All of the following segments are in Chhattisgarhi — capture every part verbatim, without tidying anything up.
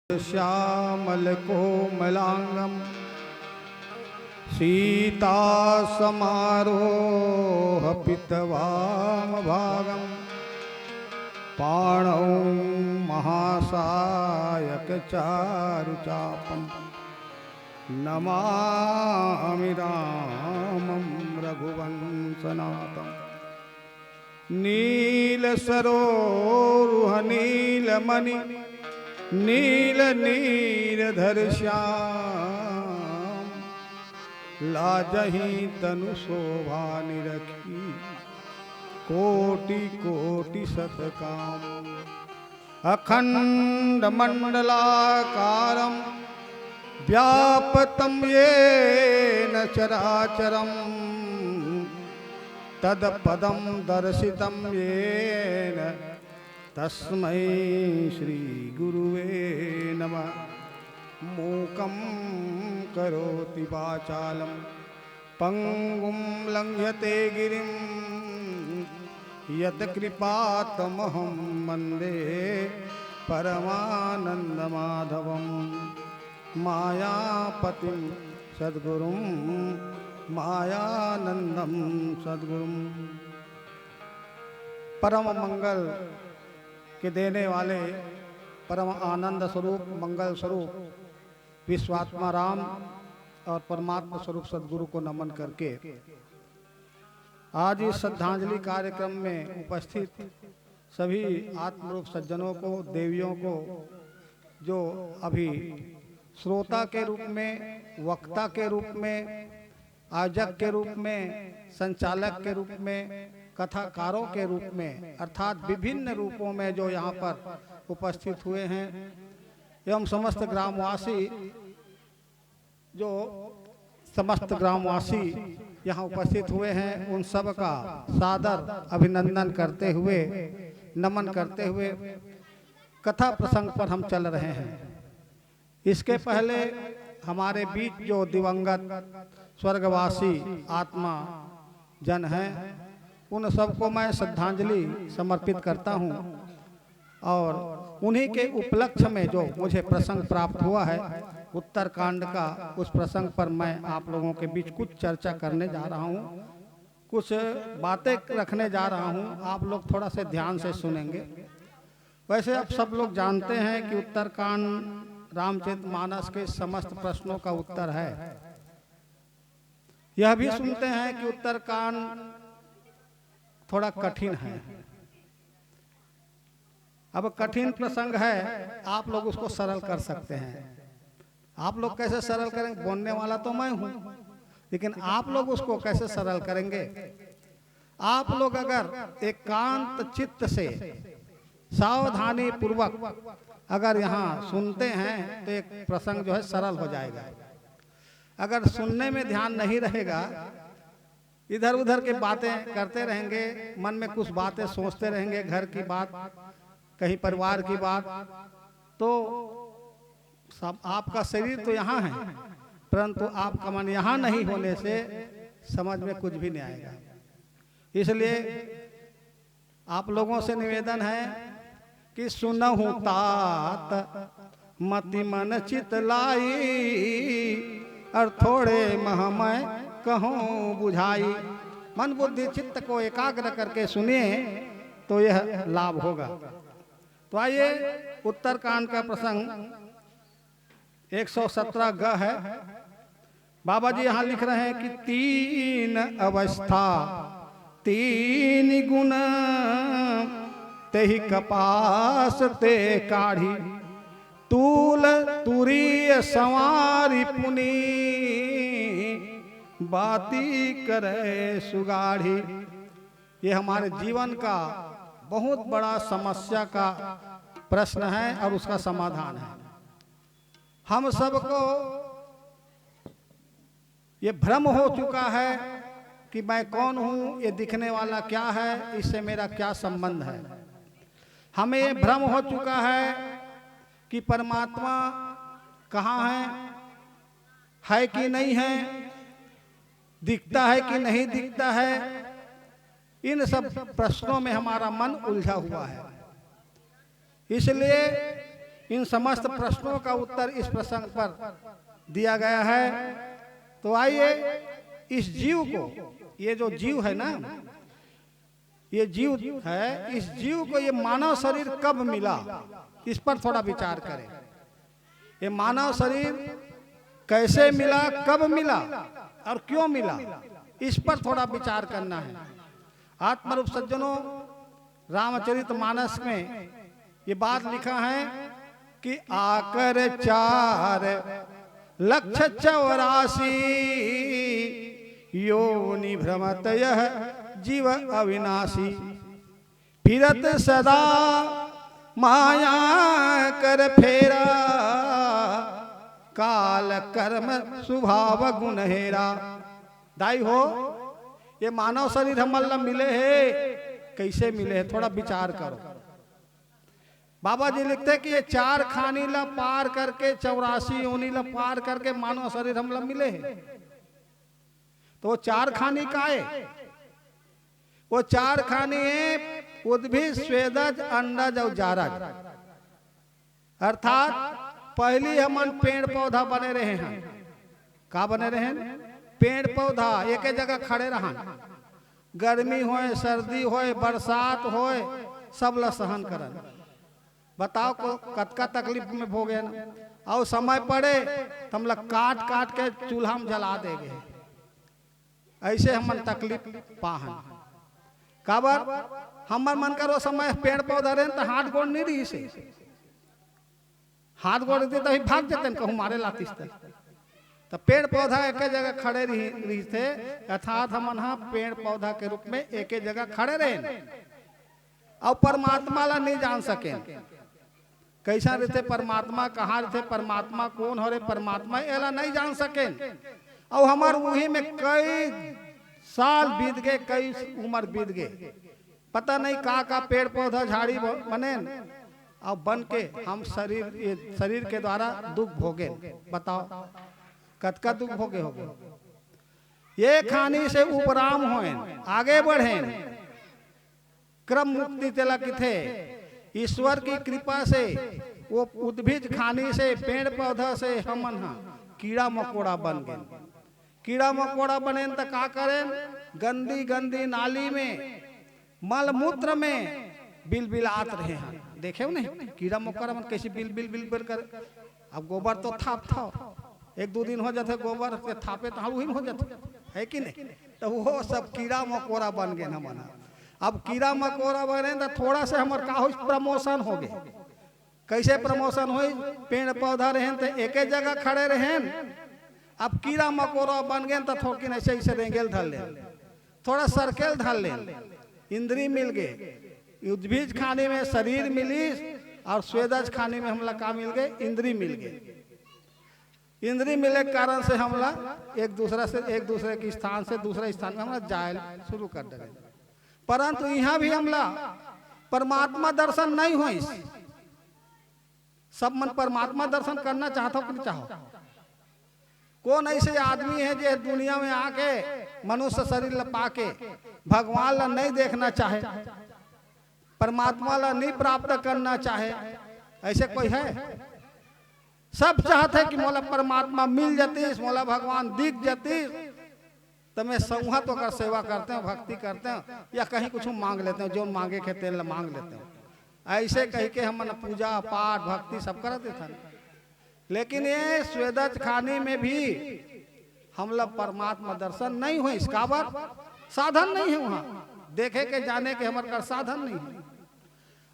श्यामलकोमलाङ्गं सीतासमारोहपितवामभागं पाणौ महासायकचारुचापं नमामि रामं रघुवंशनाथम्। नील सरोरुह नील मणि नील नीर धर श्याम। लाजही तनु शोभा निरखी कोटि कोटि सत काम। अखंड मंडलाकारं व्याप्तं येन चराचरं तदपदं दर्शितं येन तस्मै श्री गुरुवे नमः। मूकं करोति वाचालं पंगुं लंघ्यते गिरिं यत्कृपातमहं वन्दे परमानन्दमाधवम्। मायापतिं सद्गुरुं मायानन्दं सद्गुरुं। परम मंगल के देने वाले, परम आनंद स्वरूप, मंगल स्वरूप विश्वात्मा राम और परमात्मा स्वरूप सद्गुरु को नमन करके आज इस श्रद्धांजलि कार्यक्रम में उपस्थित सभी आत्मरूप सज्जनों को, देवियों को, जो अभी श्रोता के रूप में, वक्ता के रूप में, आयोजक के रूप में, संचालक के रूप में, कथाकारों के रूप में, अर्थात विभिन्न रूपों में जो यहाँ पर उपस्थित हुए हैं, एवं समस्त ग्रामवासी, जो समस्त ग्रामवासी यहाँ उपस्थित हुए हैं, उन सब का सादर अभिनंदन करते हुए, नमन करते हुए कथा प्रसंग पर हम चल रहे हैं। इसके पहले हमारे बीच जो दिवंगत स्वर्गवासी आत्मा जन हैं, उन सबको मैं श्रद्धांजलि समर्पित करता हूँ और उन्हीं के उपलक्ष्य में जो मुझे प्रसंग प्राप्त हुआ है उत्तरकांड का, उस प्रसंग पर मैं आप लोगों के बीच कुछ चर्चा करने जा रहा हूँ, कुछ बातें रखने जा रहा हूँ। आप लोग थोड़ा से ध्यान से सुनेंगे। वैसे आप सब लोग जानते हैं कि उत्तरकांड रामचरित मानस के समस्त प्रश्नों का उत्तर है। यह भी सुनते हैं कि उत्तरकांड थोड़ा कठिन है। अब कठिन प्रसंग है, आप लोग उसको सरल कर सकते हैं। आप लोग कैसे सरल करेंगे? बोलने वाला तो मैं हूं, लेकिन आप लोग उसको कैसे सरल करेंगे? आप लोग अगर एकांत चित्त से सावधानी पूर्वक अगर यहाँ सुनते हैं तो एक प्रसंग जो है सरल हो जाएगा। अगर सुनने में ध्यान नहीं रहेगा, इधर उधर के बातें करते रहेंगे, मन में कुछ बातें सोचते रहेंगे, घर की बात, कहीं परिवार की बात, तो सब, आपका शरीर तो यहाँ है, परंतु आपका मन यहाँ नहीं होने से समझ में कुछ भी नहीं आएगा। इसलिए आप लोगों से निवेदन है कि सुनहु तात मति मन चित लाई, और थोड़े मह मैं कहूँ बुझाई। मन बुद्धि चित्त को एकाग्र करके सुनिए तो यह लाभ होगा। तो आइए, उत्तरकांड का प्रसंग एक सौ सत्रह ग है। बाबा जी यहाँ लिख रहे हैं कि तीन अवस्था तीन गुण तेहि कपास ते काढ़ी, तूल तुरीय संवारी पुनि बाती करे सुगाढ़ी। ये हमारे जीवन का बहुत बड़ा समस्या का प्रश्न है और उसका समाधान है। हम सबको ये भ्रम हो चुका है कि मैं कौन हूँ, ये दिखने वाला क्या है, इससे मेरा क्या संबंध है। हमें ये भ्रम हो चुका है कि परमात्मा कहाँ है, है कि नहीं है, दिखता है कि नहीं दिखता है। इन सब प्रश्नों में हमारा मन उलझा हुआ है। इसलिए इन समस्त प्रश्नों का उत्तर इस प्रसंग पर दिया गया है। तो आइए, इस जीव को, ये जो जीव है ना, ये जीव है, इस जीव को ये मानव शरीर कब मिला, इस पर थोड़ा विचार करें। ये मानव शरीर कैसे मिला, कब मिला और क्यों मिला, इस पर थोड़ा विचार करना है। आत्मरूप सज्जनों, रामचरित मानस में ये बात लिखा है कि आकर चार लक्ष चौरासी, योनि भ्रमत यह जीव अविनाशी। फिरत सदा माया कर फेरा, काल कर्म स्वभाव गुण हेरा। दाई हो, ये मानव शरीर हमन ला मिले हे, कैसे मिले हे, थोड़ा विचार करो। बाबा जी लिखते कि ये चार खानी ला पार करके, चौरासी योनि ला पार करके मानव शरीर हमन ला मिले हे। तो वो चार खानी का हे? वो चार खानी हे, उद्भिज, स्वेदज, अंडज अउ जारज। अर्थात पहली हमन पेड़ पौधा बने रहे हन। का बने रहे हन? पेड़ पौधा, एके जगह खड़े रहन। गर्मी होय, सर्दी होय, बरसात होय, सब ला सहन करन। बताओ को कतका तकलीफ में भोगेन। अउ समय पड़े त हमला काट काट के चूल्हा में जला दे गे। ऐसे हमन तकलीफ पाहन। काबर? हमर मन कर वो समय पेड़ पौधा रहेन त हाथ गोड़ नहीं रहिस हे। हाथ गोड़ रहते तभी भाग जाते कहूँ मारे लातिस त। त पेड़ पौधा एके जगह खड़े रही, रहिथे, अर्थात हमन ह पेड़ पौधा के रूप में एके जगह खड़े रहेन। अउ परमात्मा ला नहीं जान सकेन। कैसा रहिथे परमात्मा, कहाँ रहिथे परमात्मा, कौन हरे परमात्मा, एला नहीं जान सकेन। अउ हमर उही में कई साल बीत गे, कई उम्र बीत गे, पता नहीं का का पेड़ पौधा झाड़ी ब-, बनेन, अउ बन के हम शरीर, ये शरीर के द्वारा दुख भोगेन। बताओ, कतका दुख भोगे होगे। ये खानी से उपराम होएन, आगे बढ़ेन, क्रम मुक्ति तेला किथे। ईश्वर की कृपा से वो उद्भिज खानी से, पेड़ पौधा से हमन ह कीड़ा मकोड़ा बन गेन। कीड़ा मकोड़ा बनेन त का करेन? गंदी गंदी नाली में, मलमूत्र में बिलबिलात रहे हैं। देखे हो नहीं, कीड़ा मकोड़ा मन कैसे बिल बिल बिल बिल करे। अब गोबर तो थाप था, एक दो दिन हो जाते गोबर के थापे तो वही हो जाते, है कि नहीं? तो वो सब कीड़ा मकोड़ा बन गए हमन। अब कीड़ा मकोड़ा बने तो थोड़ा से हमर का हो, प्रमोशन हो गए। कैसे प्रमोशन होई? पेड़ पौधा रहेन त एके जगह खड़े रहेन, अब कीड़ा मकोड़ा बन गए त थोकिन ऐसे ऐसे रेंगेल धर ले, थोड़ा सरकेल धर ले, इंद्री मिल गए। उद्भिज खानी में शरीर मिलिस और स्वेदज खानी में हमला का मिल गए? इंद्री मिल गए। इंद्री मिले के कारण से हमला एक दूसरा से, एक दूसरे के स्थान से दूसरे स्थान में हमला जाए शुरू कर देंगे। परंतु यहाँ भी हमला परमात्मा दर्शन नहीं होइस। सब मन परमात्मा दर्शन करना चाहत हो कि नहीं चाहो? कौन ऐसे आदमी है जो दुनिया में आके मनुष्य शरीर ला पाके भगवान ला नहीं देखना चाहे, परमात्मा ला नहीं प्राप्त करना चाहे? ऐसे कोई है? सब चाहते हैं कि मोला परमात्मा मिल जातीस, मोला भगवान दिख जातीस, तो मैं संघत ओकर सेवा करते हैं, भक्ति करते हैं, या कहीं कुछ मांग लेते हैं, जो मांगे के तेल मांग लेते हैं। ऐसे कह के हमन पूजा पाठ भक्ति सब करत थे, लेकिन ये स्वेदज खानी में भी हमला परमात्मा दर्शन नहीं होइस। काबर? साधन नहीं है वहाँ, देखे के जाने के हमर कर साधन नहीं है।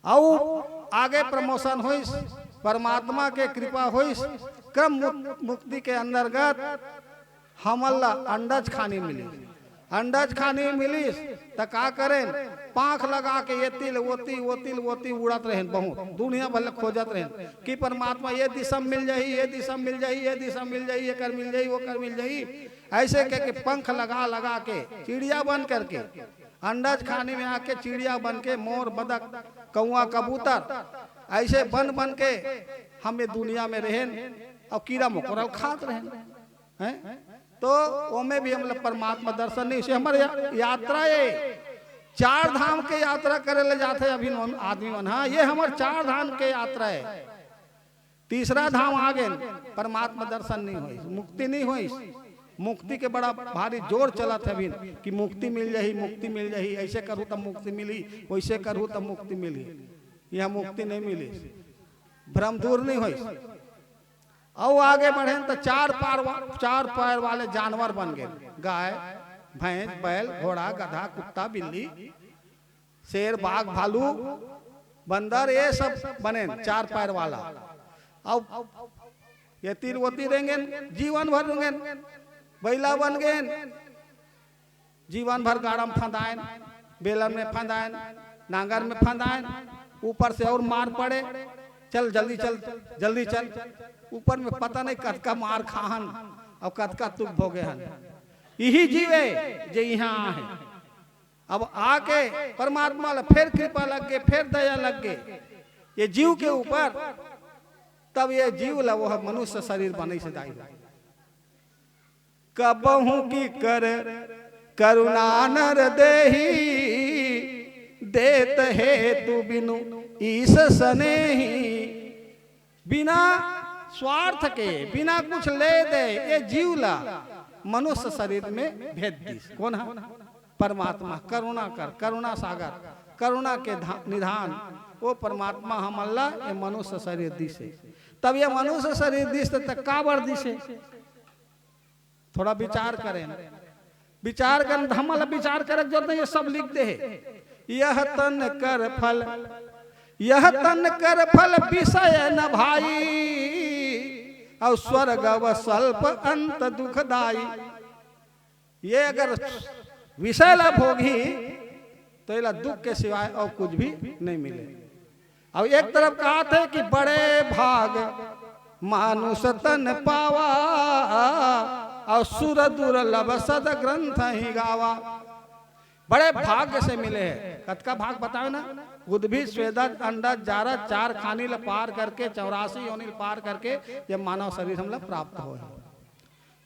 अउ आगे प्रमोशन होइस, परमात्मा के कृपा होइस, क्रम मु-, मुक्ति के अंतर्गत हमन ला अंडज खानी मिलिस। अंडज खानी मिलिस त का करेन? पांख लगा के एती ले ओती, ओती ले ओती उड़त रहेन। बहुत दुनिया भर ले खोजत रहेन कि परमात्मा ये दिशा मिल जाही, ये दिशा मिल जाही, ये दिशा मिल जाही, एकर मिल जाही, ओकर मिल जाही। ऐसे कह के पंख लगा लगा के चिड़िया बन करके अंडज खानी में आके चिड़िया बन के मोर, बदक, कौआ, कबूतर ऐसे बन बन के हम ये दुनिया में रहेन और कीड़ा मकोड़ा खात रहेन, हैं? तो ओमे भी हमला परमात्मा दर्शन नहीं, इसे हमर या-, यात्रा है। चार धाम के यात्रा करे ले जाते अभी मन, आदमी मन, हाँ, ये हमर चार धाम के यात्रा है। तीसरा धाम आ गेन, परमात्मा दर्शन नहीं होइस, मुक्ति नहीं होइस। मुक्ति के बड़ा भारी जोर चलत हे अभी कि मुक्ति मिल जाही, मुक्ति मिल जाही, ऐसे करू तब मुक्ति मिली, वैसे करू तब मुक्ति मिली। यहाँ मुक्ति नहीं मिली, भ्रम दूर नहीं होइस। अउ आगे बढ़ेन त चार पार वा-, चार पैर वाले जानवर बन गए, गाय, भैंस, बैल, घोड़ा, गधा, कुत्ता, बिल्ली, शेर, बाघ, भालू, बंदर, ये सब बनेन चार पैर वाला। अब ये तीर वो तीर रेंगेन, जीवन भर रेंगेन, बैला बन गेन, जीवन भर गाड़ा में फंदाएन, बेलन में फंदाएन, नांगर में फंदाएन, ऊपर से और मार पड़े, चल जल्दी चल, जल्दी चल। ऊपर में पता नहीं कतका मार खाहन और कतका दुख भोगे हन। यही जीव हे जे यहाँ आहे। अब आके परमात्मा ला फिर कृपा लग गे, फिर दया लग गे ये जीव के ऊपर, तब ये जीव ला वो मनुष्य शरीर बनइस दाई। कबहूँ की कर करुणा नर देही, देत हेतु बिनु ईश सनेही। बिना स्वार्थ के, बिना कुछ ले दे, ये जीव ला मनुष्य शरीर में भेज दिस। कौन है? परमात्मा। करुणा कर, करुणा सागर, करुणा के धा-, निधान, वो परमात्मा हमन ला ये मनुष्य शरीर दिस हे। तब ये मनुष्य शरीर दिस त काबर दिस हे? थोड़ा विचार करें, विचार करें त हमन ला विचार करे के जरूरत नहीं, ये सब लिख दे हे। यह तन कर फल, यह तन कर फल विषय न भाई, और स्वर्ग अव स्वल्प अंत दुखदाई। ये अगर विषय ला भोगही तो एला दुख के सिवाय और कुछ भी नहीं मिले। अब एक तरफ कहत हे कि बड़े भाग मानुष तन पावा, और सुर दुर्लभ सद ग्रंथ ही गावा। बड़े भाग्य से मिले हे। कतका भाग बतावे ना, उद्भिज, स्वेदज, अंडज, जारज, चार खानी ल पार करके, चौरासी योनि ल पार करके ये मानव शरीर हमला प्राप्त होय हे।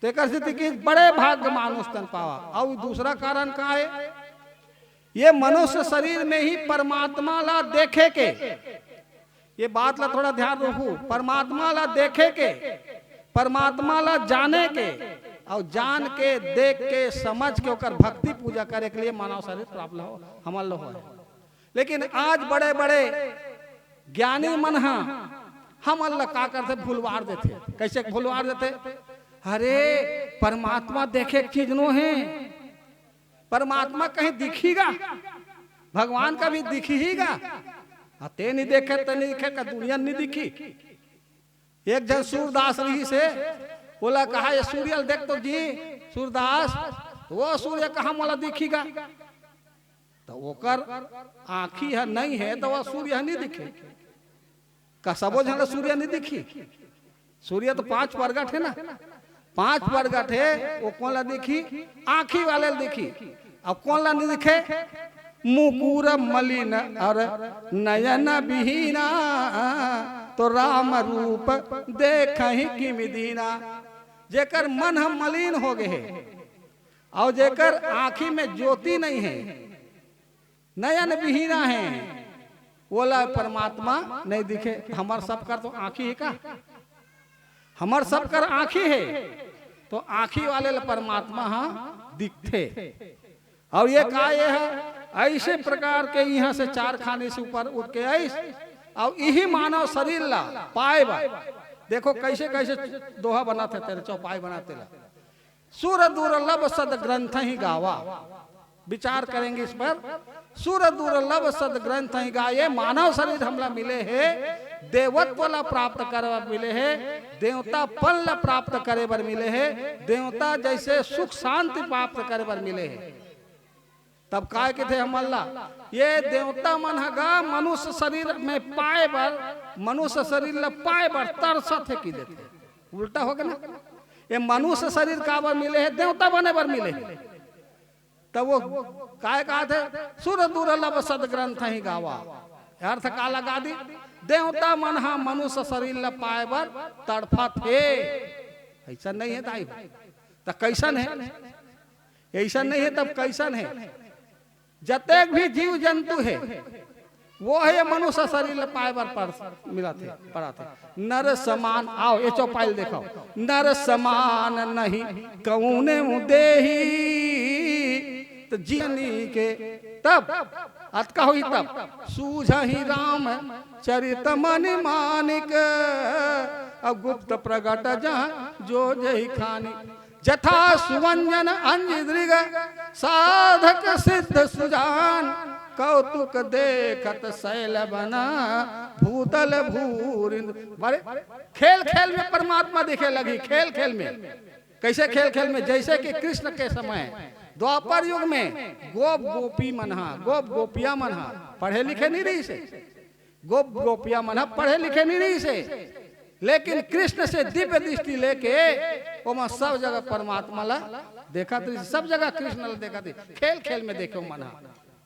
तेकर सेती कि बड़े भाग्य मानुष तन पावा। अउ दूसरा कारण का हे? ये मनुष्य शरीर में ही परमात्मा ला देखे के, ये बात ला थोड़ा ध्यान रखू, परमात्मा ला देखे के, परमात्मा ला जाने के, और जान के, देख के, समझ के ओकर भक्ति पूजा करे के लिए मानव शरीर प्राप्त हो, हमन ला होय। लेकिन आज बड़े-बड़े ज्ञानी मन ह हमन ला का करथे, भुलवार देथे। कैसे भुलवार देथे? अरे, परमात्मा देखे के चीज नो हे, परमात्मा कहीं दिखही गा? भगवान कभी दिखही गा? आ, ते नहीं देखे, ते नहीं देखे, का दुनिया नहीं दिखही? एक झन सूरदास रहिस हे, ओला कहा, "ये सूर्य ल देख तो जी सूरदास, वो सूर्य कहाँ मोला दिखही गा?" त ओकर आँखी ह नहीं हे, त वो सूर्य ह नहीं दिखे। का सबो झन ल सूर्य नहीं दिखही? सूर्य तो पांच परगट हे ना, पांच परगट हे, वो कोन ला दिखही? आँखी वाले ल दिखही। अब कोन ला नहीं दिखे? मुकुर मलिन अर नयन बिहीना, तो राम रूप देखहि किमि दीना। जेकर मन ह मलिन हो गे हे, अउ जेकर आँखी में ज्योति नहीं हे, नयन बिहीना हे, ओला परमात्मा नहीं दिखे। हमर सबकर तो आँखी हे का? हमर सबकर आँखी हे, तो आँखी वाले ल परमात्मा ह दिखथे। अउ ये का, ये ह ऐसे प्रकार के इहाँ से चार खानी से ऊपर उठ के आइस, अउ इही मानव शरीर ला पाए बर, देखो कैसे कैसे दोहा बनाथे, तेरे चौपाई बनाथे ला। सुर दुर्लभ सद ग्रंथ ही गावा। विचार करेंगे इस पर। सुर दुर्लभ सद ग्रंथ ही गावा। ये मानव शरीर हमला मिले हे, देवत्व ला प्राप्त करे बर मिले हे, देवता पन ला प्राप्त करे बर मिले हे, देवता जैसे सुख शांति प्राप्त करे बर मिले हे। तब काय कथे हमन ला, ये देवता मन ह गा मनुष्य शरीर में पाए बर, मनुष्य शरीर ला पाए बर तरसत हे कि देथे। उल्टा हो गे ना, ये मनुष्य शरीर काबर मिले हे? देवता बने बर मिले हे। तब वो काय कहत हे, सुर दुर्लभ सद ग्रंथ ही गावा। अर्थ का लगा दी, देवता मन ह मनुष्य शरीर ला पाए बर तड़फत हे। ऐसा नहीं हे दाई हो, त कैसन हे? ऐसा नहीं हे तब कैसन हे? जतेक भी जीव जंतु हे, वो हे मनुष्य शरीर ल पाए बर पर मिलत हे, परत हे। नर समान, आओ, ये चौपाई ल देखव, नर समान नहीं कौने देही। त जियनी के तब अतका होही तब, सूझही राम चरित मनि मानिक, अउ गुप्त प्रगट जहाँ जो जहि खानी। जथा सुवंजन अंजि दृग, साधक सिद्ध सुजान, कौतुक देखत शैल बना, भूतल भूरिंद। बड़े खेल खेल में परमात्मा दिखे लगही, खेल खेल में। कैसे खेल खेल में? जैसे कि कृष्ण के समय द्वापर युग में गोप गोपी मन हा, गोप गोपिया मन हा पढ़े लिखे नहीं रहिसे। गोप गोपिया मन ह पढ़े लिखे नहीं रहिसे, लेकिन कृष्ण से दिव्य दृष्टि लेके ओमन सब जगह परमात्मा ला देखत रहिस, सब जगह कृष्ण ला देखत रहिस। खेल खेल में देखे ओमन ह।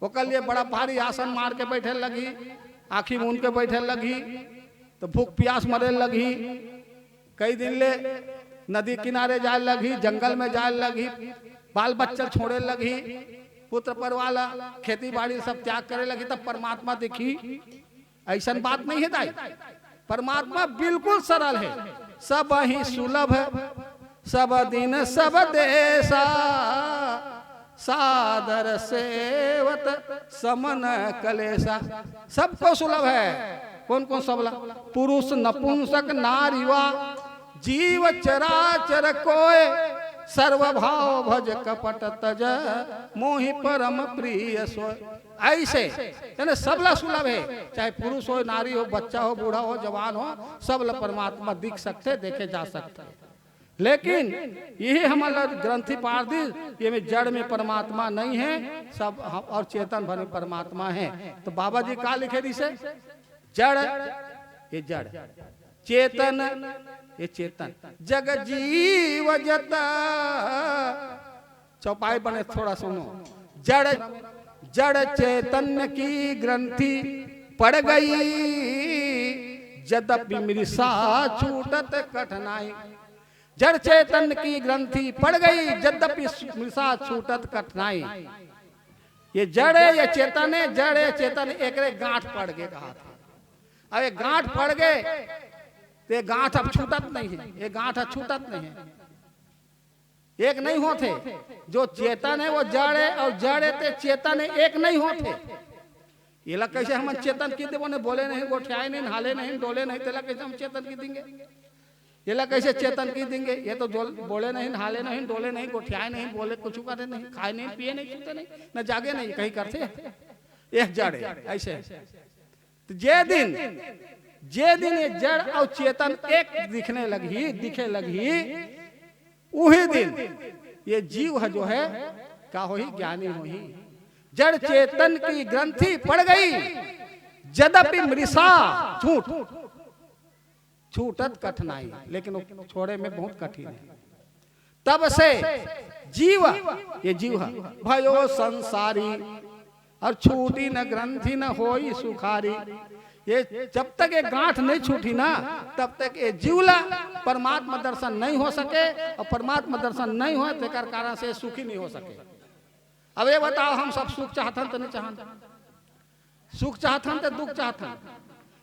ओकर लिए बड़ा भारी आसन मार के बैठे लगही, आँखी मूंद के बैठे लगही, तो भूख प्यास मरे लगही। कई दिन ले नदी किनारे जाए लगही, जंगल में जाए लगही, बाल बच्चा छोड़े लगही, पुत्र परिवार ला, खेती बाड़ी सब त्याग करे लगही, तब परमात्मा दिखही। ऐसन बात नहीं है दाई, परमात्मा बिल्कुल सरल है। सब ही सुलभ, सब दिन सब देशा, सादर सेवत समन कलेशा। सबको सुलभ है। कौन कौन सबला? पुरुष नपुंसक नारी वा, जीव चराचर कोय, सर्वभाव भज कपट तज, मोहि परम प्रिय सोय। ऐसे यानी सबला सुलभ है, चाहे पुरुष हो, नारी हो, बच्चा हो, बूढ़ा हो, जवान हो, सबला परमात्मा दिख सकते, देखे जा सकते। लेकिन यही हमारा ग्रंथि पार दिस, ये में जड़ में परमात्मा नहीं है, सब हम और चेतन भर में परमात्मा है। तो बाबा जी का लिखे दिसे? जड़, ये जड़, चेतन, ये चेतन, जग जीव जत। चौपाई बने, थोड़ा सुनो। जड़, जड़ चैतन्य की ग्रंथि पड़ गई, जदपि मृषा छूटत कठिनाई। जड़ चैतन्य की ग्रंथि पड़ गई, जदपि मृषा छूटत कठिनाई। ये जड़ है, ये चेतन है, जड़ है, चेतन है, एकरे गांठ पड़ गए कहा था। अब ये गांठ पड़ गए, तो ये गांठ अब छूटत नहीं है, ये गांठ अब छूटत नहीं है, एक नहीं होते। जो चेतन है वो जड़ है, और जड़ है ते चेतन है, एक नहीं होते। येला कैसे हम चेतन की देबो? ने बोले नहीं, गोठियाए नहीं, हाले नहीं, डोले नहीं, तेला कैसे हम चेतन की देंगे? येला कैसे चेतन की देंगे? ये तो जो बोले नहीं, हाले नहीं, डोले नहीं, गोठियाए नहीं, बोले कुछ करे नहीं, खाए नहीं, पिए नहीं, सुते नहीं, न जागे नहीं, कहीं करते। ये जड़ है, ऐसे। तो जे दिन, जे दिन ये जड़ और चेतन एक दिखने लगही, दिखे लगही, उही दिन ये जीव है जो है, का होही? ज्ञानी होही। जड़ चेतन की ग्रंथि पड़ गई, जदपि मृषा छूट, छूटत कठिनाई, लेकिन वो छोड़े में बहुत कठिन है। तब से जीव, ये जीव है, भयो संसारी, और छूटी न ग्रंथि न होई सुखारी। ये जब तक ये गांठ नहीं छूटी ना, तब तक ये जीवला परमात्मा दर्शन नहीं हो सके, और परमात्मा दर्शन नहीं हो, तेकर कारण से सुखी नहीं हो सके। अब ये बताओ, हम सब सुख चाहथन तो नहीं चाहन? सुख चाहथन तो दुख चाहथन?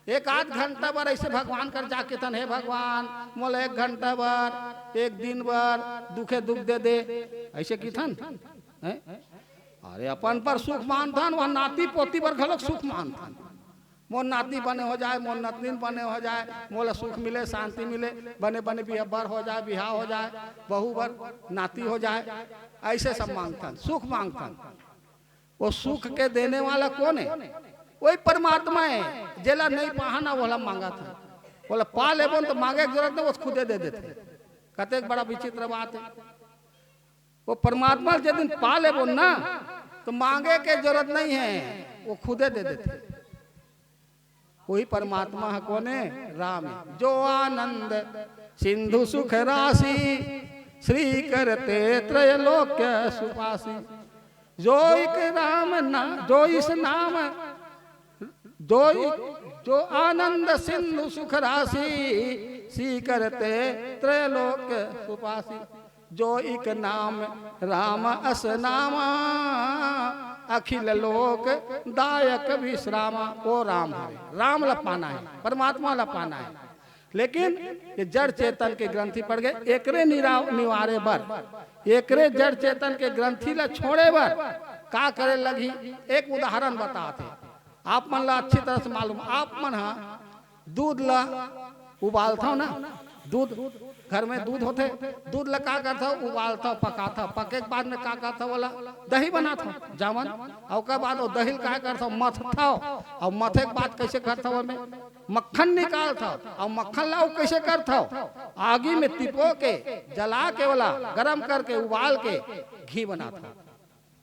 एक आध घंटा बर ऐसे भगवान कर जाके थन, "हे भगवान, मोला एक घंटा बर, एक दिन बर दुखे दुख दे दे," ऐसे किथन? हैं? अरे, अपन पर सुख मानथन, वह नाती पोती बर घलोक सुख मानथन। मोर नाती बने हो जाए, मोर नतनीन बने हो जाए, मोला सुख मिले, शांति मिले, बने बने बिहा बर हो जाए, बिहाव हो जाए, बहू बर नाती हो जाए, ऐसे सब मांगथन, सुख मांगथन। वो सुख के देने वाला कौन है? वही परमात्मा है। जेला नहीं पाहा ना, वोला मांगत है। वोला पा लेबो न तो मांगे के जरूरत नहीं, वो खुदे दे देते। कतेक बड़ा विचित्र बात है। वो परमात्मा जे दिन पा लेबो ना, तो मांगे के जरूरत नहीं है, वो खुदे दे देते। वही परमात्मा है कौन है? राम है। जो आनंद सिंधु सुख राशि, श्री करते त्रैलोक्य सुपासी। जो एक राम ना, जो इस नाम, जो इ-, जो आनंद सिंधु सुख राशि, श्री करते त्रैलोक्य सुपासी। जो एक नाम राम अस नामा, अखिल लोक दायक विश्रामा। वो राम हवे, राम ला पाना हे, परमात्मा ला पाना हे। लेकिन ये जड़ चेतन के ग्रंथि पड़ गे, एकरे निरा-, निवारे बर, एकरे जड़ चेतन के ग्रंथि ला छोड़े बर का करे लगही? एक उदाहरण बताथे, आप मन ला अच्छी तरह से मालूम। आप मन हा दूध ला उबालथव ना, दूध, घर में दूध होथे, दूध ला का करथव? उबालथव, पकाथव, पके के बाद में का करथव? ओला दही बनाथव, जामन। अउ ओकर बाद वो दही ला का करथव? मथथव। अउ मथे के बाद कैसे करथव? ओमे मक्खन निकालथव। अउ मक्खन ला अउ कैसे करथव? आगी में तिपो के, जला के, ओला गरम करके, उबाल के घी बनाथव।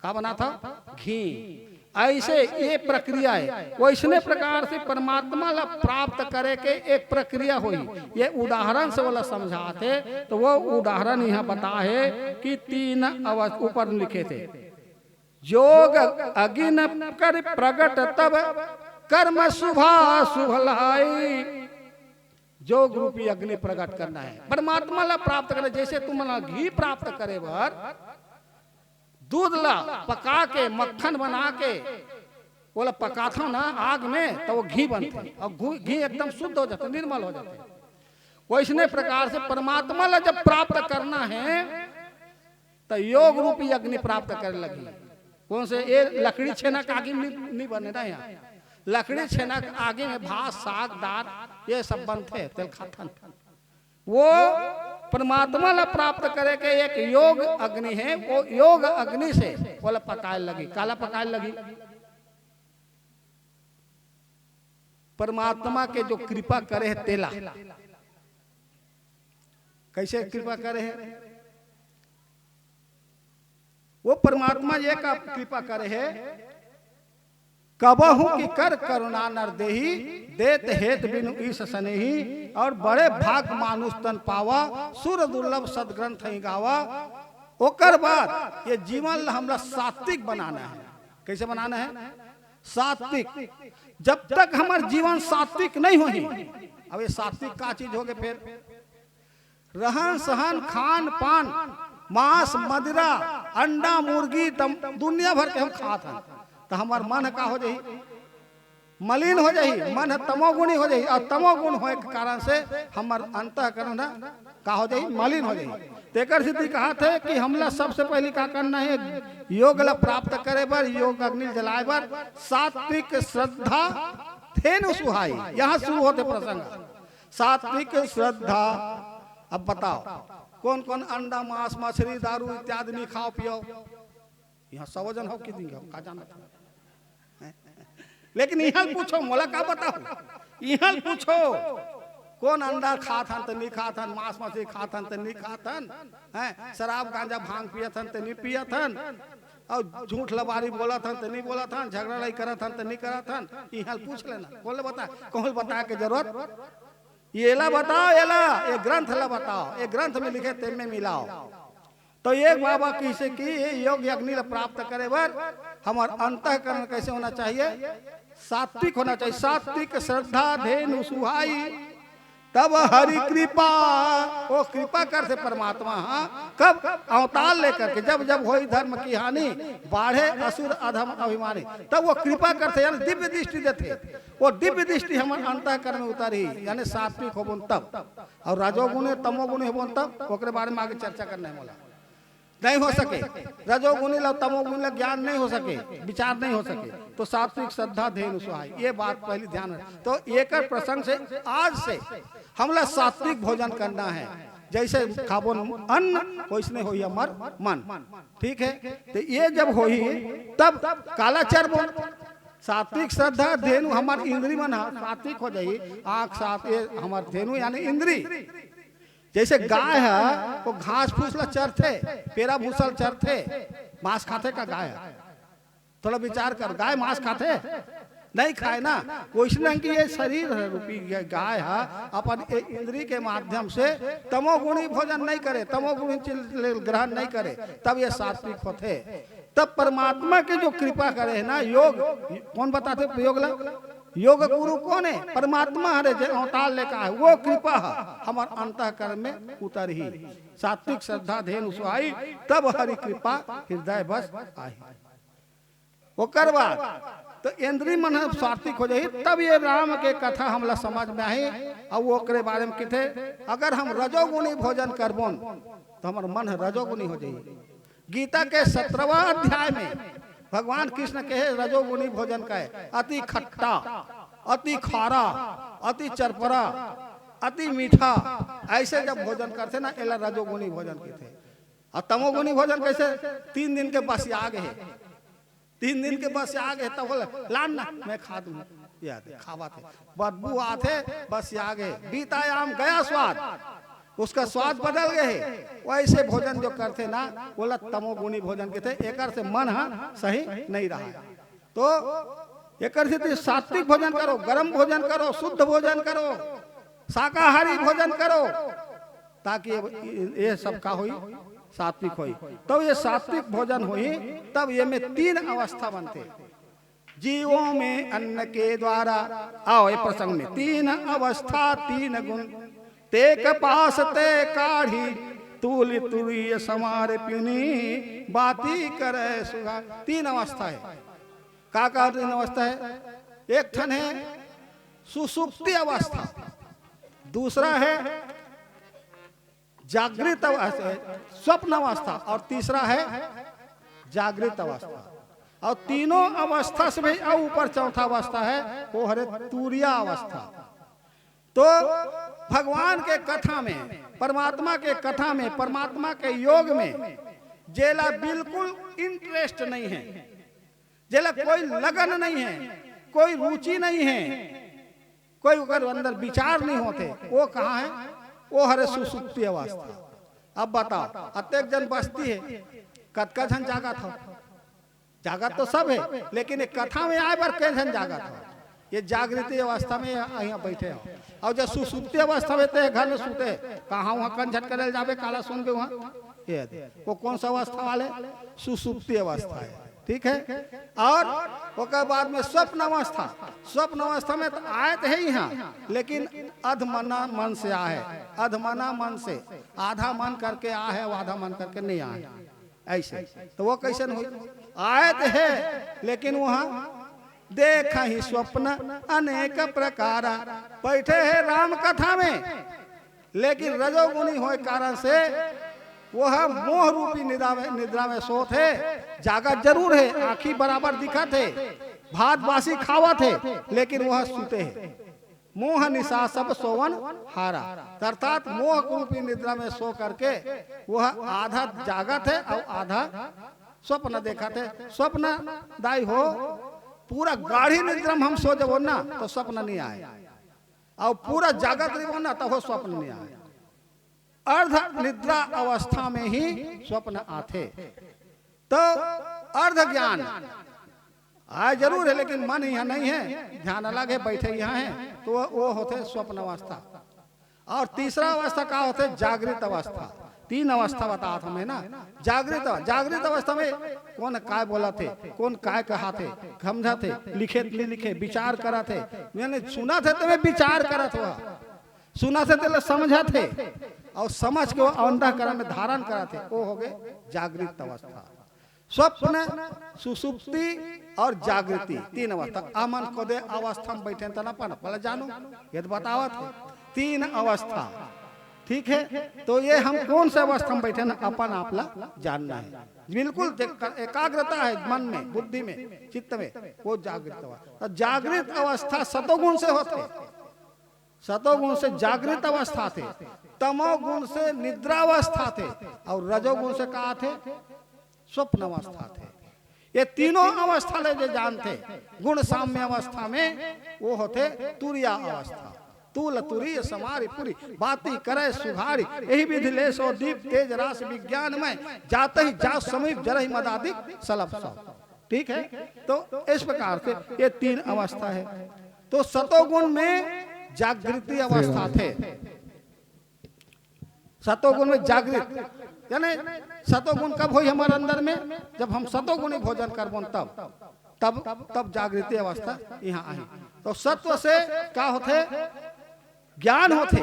का बनाथव? घी। ऐसे ये प्रक्रिया हे। वैसने प्रकार से परमात्मा ला प्राप्त करे के एक प्रक्रिया होही। ये उदाहरण से ओला समझाथे, तो वो उदाहरण यहाँ बताहे कि तीन अवस्था ऊपर लिखे थे, जोग अग्नि कर प्रगट तब कर्म शुभा शुभ लाई। जोग रूपी अग्नि प्रगट करना हे, परमात्मा ला प्राप्त करना। जैसे तुमन ला घी प्राप्त करे बर दूध ला पका के मक्खन बना के ओला पकाथव ना आग में, तो वो घी बनथे अउ घू-, घी एकदम शुद्ध हो जाथे, निर्मल हो जाथे। वैसने प्रकार से परमात्मा ला जब प्राप्त करना हे, तो योग रूपी अग्नि प्राप्त करे लगही। कौन से? ये लकड़ी छेना के आगी में नहीं, नहीं बने ना यहाँ। लकड़ी छेना के आगी में भात, साग, दाल, ये सब बनथे, तेला खाथन। वो परमात्मा ला प्राप्त करे के एक योग अग्नि हे, वो योग अग्नि से ओला पकाए लगही। काला पकाए लगही? परमात्मा के जो कृपा करे हे तेला। कैसे कृपा करे हे? वो परमात्मा ये का कृपा करे हे, कबहु की कर करुणा नर देही, देत हेत बिनु ईश सनेही, और बड़े भाग मानुष तन पावा, सुर दुर्लभ सदग्रंथ ही गावा। ओकर बाद ये जीवन ला हमला सात्विक बनाना हे। कैसे बनाना हे? सात्विक। जब तक हमर जीवन सात्विक नहीं होही, अब ये सात्विक का चीज होगे फिर? रहन सहन, खान पान, मांस, मदिरा, अंडा, मुर्गी, तम-, दुनिया भर के हम खात हन, तो हमर मन का हो जाही? मलिन हो जाही। मन ह तमोगुणी हो जाही, और तमोगुण होए के कारण से हमर अंतःकरण ह का हो जाही? मलिन हो जाही। तेकर सेती कहाथे कि हमला सबसे पहली का करना हे? योग ला प्राप्त करे बर, योग अग्नि जलाए बर सात्विक श्रद्धा धेनु सुहाई। यहाँ शुरू होथे प्रसंग। सात्विक श्रद्धा। अब बताओ, कौन कौन अंडा, मांस, मछली, दारू इत्यादि नहीं खाओ पियो? यहाँ सौ जन हो कि दिन हो, का जानत हो? हैं? लेकिन इहाँ पूछो, मोला का बताओ? इहाँ पूछो, कौन अंडा खात हन त नहीं खात हन, मांस मछली खात हन त नहीं खात हन, हैं? शराब गांजा भांग पियत हन त नहीं पियत हन, और झूठ लबारी बोलत हन त नहीं बोलत हन, झगड़ा लड़ाई करत हन त नहीं करत हन, इहाँ पूछ लेना। कौन ले बता, कौन बता के जरूरत? येला बताओ, येला, ये ग्रंथ ला बताओ, ये ग्रंथ में लिखे, तेन में मिलाओ। तो एक बाबा कइसे कि ये योग अग्नि ला प्राप्त करे बर हमर अंतःकरण कैसे होना चाहिए? सात्विक होना चाहिए। सात्विक श्रद्धा धेनु सुहाई, तब हरि कृपा। वो कृपा करथे परमात्मा, हाँ, कब? अवतार लेकर के, जब जब होई धर्म की हानि, बाढ़े असुर अधम अभिमानी, तब वो कृपा करथे, यानी दिव्य दृष्टि देथे। वो दिव्य दृष्टि हमर अंतःकरण में उतरही, यानी सात्विक होबोन तब। और रजोगुणी, तमोगुणी होबोन तब, ओकरे बारे में आगे चर्चा करना हे मोला। नहीं हो सके, रजोगुणी ला, तमोगुणी ला ज्ञान नहीं हो सके, विचार नहीं हो सके। तो सात्विक श्रद्धा धेनु सुहाई, ये बात पहली ध्यान रख। तो एकर प्रसंग से आज से हमला सात्विक भोजन करना हे, जैसे खाबोन अन्न वैसने होई हमर मन। ठीक हे, तो ये जब होई तब काला चरबोन। सात्विक श्रद्धा धेनु, हमर इंद्री मन ह सात्विक हो जाही। आँख साथ, ये हमर धेनु यानी इंद्री। जैसे गाय ह वो घास फूस ला चरथे, पेरा भूसा ल चरथे, मांस खाथे का गाय ह? थोड़ा विचार कर, गाय मांस खाथे? नहीं खाए ना। वैसने कि ये शरीर ह रूपी ये गाय ह अपन ये इंद्री के माध्यम से तमोगुणी भोजन नहीं करे, तमोगुणी चीज ले ग्रहण नहीं करे, तब ये सात्विक होथे। तब परमात्मा के जो कृपा करे हे ना, योग, कौन बताथे योग ला? योग गुरु कौन हे? परमात्मा हरे, जे अवतार लेके आए, वो कृपा ह हमर अंतःकरण में उतरही। सात्विक श्रद्धा धेनु सुहाई, तब हरि कृपा हृदय बस आही। ओकर बाद तो इंद्री मन ह सात्विक हो जाही, तब ये राम के कथा हमला समझ में आही। अउ ओकरे बारे में किथे, अगर हम रजोगुणी भोजन करबोन तो हमर मन ह रजोगुणी हो जाही। गीता के सत्रहवाँ अध्याय में भगवान कृष्ण कहे रजोगुणी भोजन का है, अति खट्टा, अति खारा, अति चरपरा, अति मीठा, ऐसे जब भोजन करथे ना, एला रजोगुणी भोजन कथे। और तमोगुणी भोजन कैसे? तीन दिन के बसिया गे हे, तीन दिन के बसिया गे हे, तब बोले, "लान ना, मैं खा दूँ।" ये आथे, खावत हे, बदबू आथे, बसिया गे हे, बीता आम गया स्वाद, उसका स्वाद बदल गे हे। वैसे भोजन जो करथे ना, ओला तमोगुणी भोजन कथे। एकर से मन ह सही नहीं रहा। तो एकर सेती सात्विक भोजन करो, गरम भोजन करो, शुद्ध भोजन करो, शाकाहारी भोजन करो, ताकि ये, ये सब का होई, सात्विक होई। तब ये सात्विक भोजन होई, तब ये में तीन अवस्था बनथे। जीवों में अन्न के द्वारा, आओ ये प्रसंग में, तीन अवस्था तीन गुण, ते कपास ते काढ़ी, तूल तुरीय समार पिनी, बाती करे सुगा। तीन अवस्था है। का का तीन अवस्था है? एक ठन है सुसुप्ति अवस्था, दूसरा है जागृत अवस्था, स्वप्न अवस्था, और तीसरा है जागृत अवस्था। और तीनों अवस्था से भी अउ ऊपर चौथा अवस्था है, वो हरे तुरिया अवस्था। तो भगवान के कथा में, परमात्मा के कथा में, परमात्मा के योग में जेला बिल्कुल इंटरेस्ट नहीं है, जेला कोई लगन नहीं है, कोई रुचि नहीं है, कोई ओकर अंदर विचार नहीं होथे, वो कहाँ है? वो हरे सुसुप्ति अवस्था। अब बताओ, अतेक जन बसती है, कतका झन जागत हो? जागत तो सब है, लेकिन एक कथा में आए बर के झन जागत हो? ये जागृति अवस्था में यहाँ बैठे हो। और जब सुसुप्ति अवस्था में ते घर में सुते, कहाँ वहाँ कन झटकने जाबे, काला सुनबे वहाँ? ये दे। वो कौन सा अवस्था वाले? सुसुप्ति अवस्था है, ठीक है। और ओकर बाद में स्वप्न अवस्था, स्वप्न अवस्था में तो आए तो है यहाँ, लेकिन अधमना मन से आए, अधमना मन से, आधा मन करके आए, आधा मन करके नहीं आए, ऐसे। तो वो कैसन होई? आए तो है, लेकिन वहाँ देखही स्वप्न अनेक प्रकार, बैठे हैं राम कथा में, लेकिन रजोगुणी होए कारण से वह मोह रूपी निद्रा में, निद्रा में सोत है। जागत जरूर है, आँखी बराबर दिखत है, भात बासी खावत है, लेकिन वह सुते है। मोह निशा सब सोवन हारा, अर्थात मोह रूपी निद्रा में सो करके वह आधा जागत है और आधा स्वप्न देखत है। स्वप्न दाई हो, पूरा गाढ़ी निद्रा में हम सो जबो ना तो स्वप्न नहीं आए, और पूरा जागत रहिबो ना तब स्वप्न नहीं आए। अर्ध निद्रा अवस्था में ही स्वप्न आथे। तो अर्ध ज्ञान आए जरूर है, लेकिन मन यहाँ नहीं है, ध्यान अलग है, बैठे यहाँ है, तो वो, वो होते स्वप्न अवस्था। और तीसरा अवस्था का होते? जागृत अवस्था। तीन अवस्था बतात हमें ना। जागृत, जागृत अवस्था में कौन काय बोलत हे, कौन काय कहत हे, समझत हे, लिखे त नहीं लिखे, विचार करत हे, यानी सुनत हे तो में विचार करत हो, सुनत हे तेला समझत हे, और समझ के वो अंतःकरण में धारण करत हे, वो हो गए जागृत अवस्था। स्वप्न, सुसुप्ति और जागृति, तीन अवस्था। अमन को दे अवस्था में बैठे तना अपन, पहले जानो, ये तो बतावत है, तीन अवस्था, ठीक है। तो ये हम कौन से अवस्था में बैठे ना, अपन आपला जानना है। बिल्कुल देख कर एकाग्रता है मन में, बुद्धि में, चित्त में, वो जागृत अवस्था। तो जागृत अवस्था सतोगुण से होते, सतोगुण से जागृत अवस्था थे, तमोगुण से निद्रावस्था थे, और रजोगुण से का थे? स्वप्न अवस्था थे। ये तीनों अवस्था ले जे जानते, गुण साम्य अवस्था में वो होते तुरिया अवस्था। तूल तुरीय समारी पुरी, बाती करे सुघारी, यही विधि ले सो दीप तेज रास विज्ञान में, जाते ही जा समीप जरहि मदादिक सलप सो। ठीक है, तो इस प्रकार से ये तीन अवस्था है। तो सतोगुण में जागृति अवस्था थे, सतोगुण में जागृत, यानी सतोगुण कब होई हमारे अंदर में? जब हम सतोगुणी भोजन करबोन तब, तब, तब जागृति अवस्था यहाँ आई। तो सत्व से का होते? ज्ञान होते,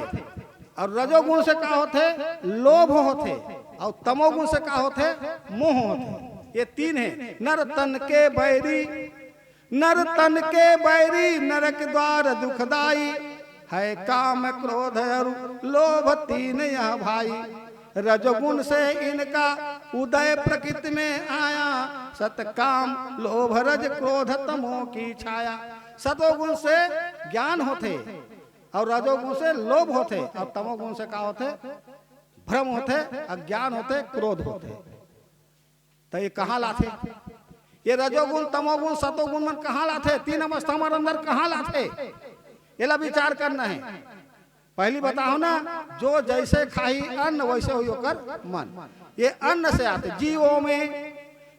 और रजोगुण से का होते? लोभ होते, और तमोगुण से का होते? मोह होते। ये तीन है। नर तन के बैरी, नर तन के बैरी, नरक द्वार दुखदाई, है काम, क्रोध और लोभ तीन यह भाई। रजोगुण से इनका उदय प्रकृति में आया, सत काम लोभ रज क्रोध तमो की छाया। सतोगुण से ज्ञान होथे और रजोगुण से लोभ होथे और तमोगुण से का होथे? भ्रम होथे, अज्ञान होथे, क्रोध होथे। त ये कहाँ लाथे? ये रजोगुण, तमोगुण, सतोगुण मन कहाँ लाथे? तीन अवस्था मन अंदर कहाँ लाथे? एला विचार करना है। पहली बताओ ना, जो जैसे खाही अन्न वैसे होई ओकर मन। ये अन्न से आथे। जीवों में,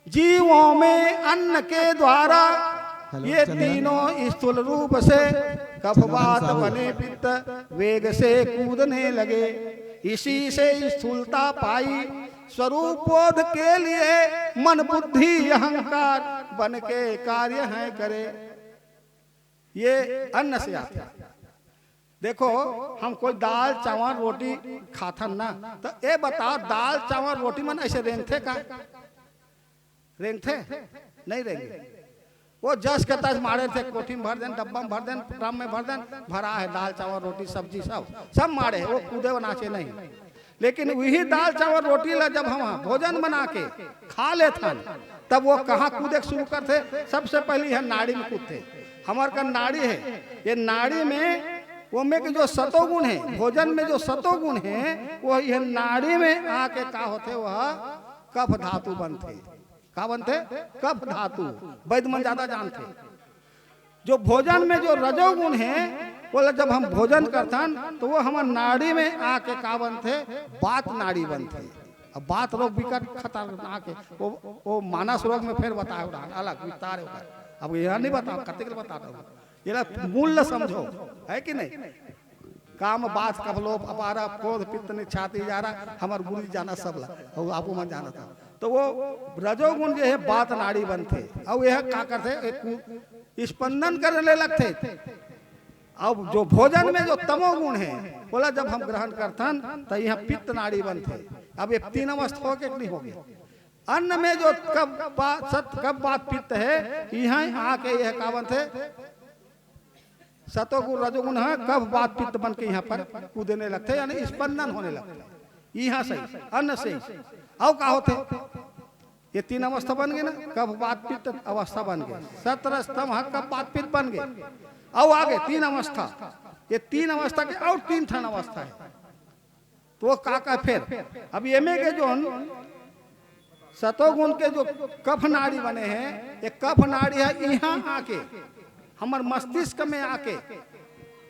जीवों में अन्न के द्वारा ये तीनों स्थूल रूप से कफ वात बने पित्त, वेग से कूदने लगे। इसी से स्थूलता पाई, स्वरूप बोध के लिए मन बुद्धि अहंकार बन के कार्य है करे। ये अन्न से आथे। देखो, हम कोई दाल चावल रोटी खाथन ना, त ए बताओ, दाल चावल रोटी मन ऐसे रेंगथे का? रेंगथे? नहीं रेंगे। वो जस के तस माड़े थे, कोठी में भर देन, डब्बा में भर देन, ड्रम में भर देन, भरा है दाल चावल रोटी सब्जी सब, सब माड़े है, वो कूदे वो नाचे नहीं। लेकिन वही दाल चावल रोटी ला जब हम भोजन बना के खा लेथन, तब वो कहाँ कूदे के शुरू करथे? सबसे पहले यह नाड़ी में कूदथे। हमर का नाड़ी है, ये नाड़ी में, वो में के जो सतोगुण है, भोजन में जो सतोगुण है, वो यह नाड़ी में आके का होथे? वह कफ धातु बनथे। का बनथे? कफ धातु। वैद्य मन ज्यादा जानथे। जो भोजन में जो रजोगुण है, वो ला जब हम भोजन करथन, तो वो हमर नाड़ी में आके का बनथे? बात नाड़ी बनथे। अब बात रोग विकट खतरनाक है। वो, वो मानस रोग में फिर बताए उड़ान, अलग विस्तार है ओकर। अब यह नहीं बताओ, कतेक बता दो। ये ला मूल ला समझो, है कि नहीं? काम, बात, कफलोप, अपारा, क्रोध, पित्त, निक्षाती, जारा, हमर गुरु जी जाना सब ला, और आपो मन जाना था। तो वो रजोगुण जो है, बात नाड़ी बनथे, और यह का करथे? एक स्पंदन करने लगथे। अब जो भोजन में जो तमोगुण है, बोला जब हम ग्रहण करथन, तो यहाँ पित्त नाड़ी बनथे। अब ये तीन अवस्था हो के नहीं हो गया? अन्न में जो कफ बात, सत कफ बात पित्त है, यहाँ आके यह का बनथे? सतोगुण रजोगुण है, कफ बात पित्त बन के यहाँ पर कूदने लगथे, यानी स्पंदन होने लगथे। यहाँ से ही, अन्न से ही। अउ का होथे? ये तीन अवस्था बन गए ना, कफ बात पित्त अवस्था बन गए, सत रज तम है, कफ बात पित्त बन गए। अउ आगे तीन अवस्था, ये तीन अवस्था के और तीन ठन अवस्था है। तो वो का का फिर, अब एमे के जोन सतोगुण के जो कफ नाड़ी बने हैं, ये कफ नाड़ी है, यहाँ आके, हमर मस्तिष्क में आके